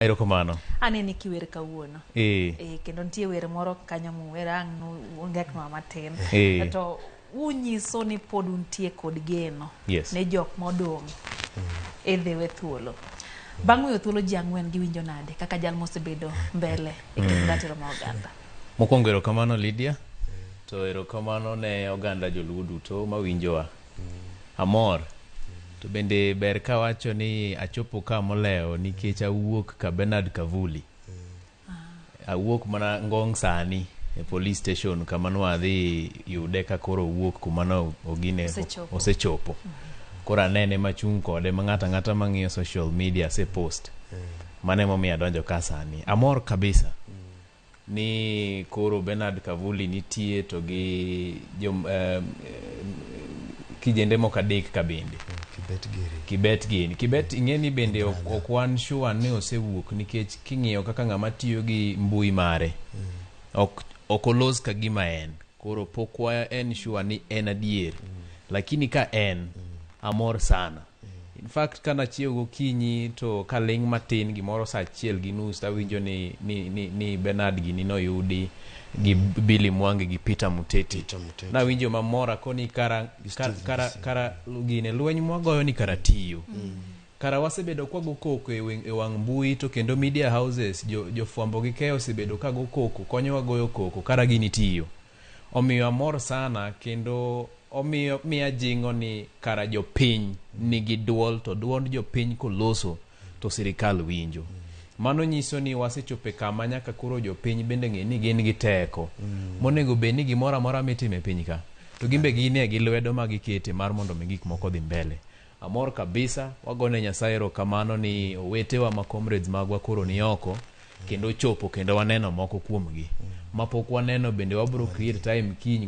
Erokamano. Aneni kiwer kawuono. Eh. Eh, kendo nitie wer moro kanyo muwer ang' ungeknwa matin. Eh. To unyiso ni pod untie kod geno Yes. ne jok modong' idhi we thuolo. Bang' weyo thuolo ji ang'wen giwinjo nade kaka jal mosebedo mbele e kedo ratiro ma oganda? Mokwongo erokamano, Lydia. To erokamano ne oganda joluo duto mawinjowa. Amor. To bende ber kawacho ni achopo ka molewo nikech awuok ka Bernard Kavuli. Awuok mana ngong' sani e police station kama nwadhi yude ka koro owuok kuma no ogine. Osechopo. Osechopo. Koro anene machung' kode ma ng'ato ang'ata mang'iyo social media ase post. Mano emomiyo adonjo ka sani. Amor kabisa ni koro Bernard Kavuli nitie to gi jo kijende moko adek ka bende. Kibet giri. Kibet gini. Kibet ing'e ni bende ok wan sure ni osewuok nikech king'iyo kaka ng'ama tiyo gi mbui mare ok olos ka gima en. Koro pok wa en sure ni en adier. Lakini ka en amor sana. In fact, kanachiew gokinyi to kaling' matin gimoro saa 1:30 tawinjo ni Bernard gini noyudi gi Billy Mwangi gi Peter Muteti. Peter Muteti. Nawinjo mamor akoni kara Steve kara Mbise. Kara gine lweny mwagoyo ni kara tiyo. Kara wasebedo kwago koko e wang' mbui to kendo media houses jofwambo gi keyo osebedo kago koko konyowa goyo koko kara gini tiyo. Omiyo amor sana kendo omiyo miya jingo ni kara jopiny nigi duol to duond jopiny koloso to sirikal winjo. Mano nyiso ni wasechopo e kama nyaka koro jopiny bende ng'e ni gin gi teko. Monego bed ni gimoro amora mitimo e piny ka to gin be ginie gi lwedo ma gikete mar mondo mi gik moko odhi mbele. Amor kabisa, wagone Nyasaye erokamano ni owetewa ma comrades magwa koro ni oko kendo ochopo kendo waneno moko kuomgi. Mapok waneno bende wabro create time kiny.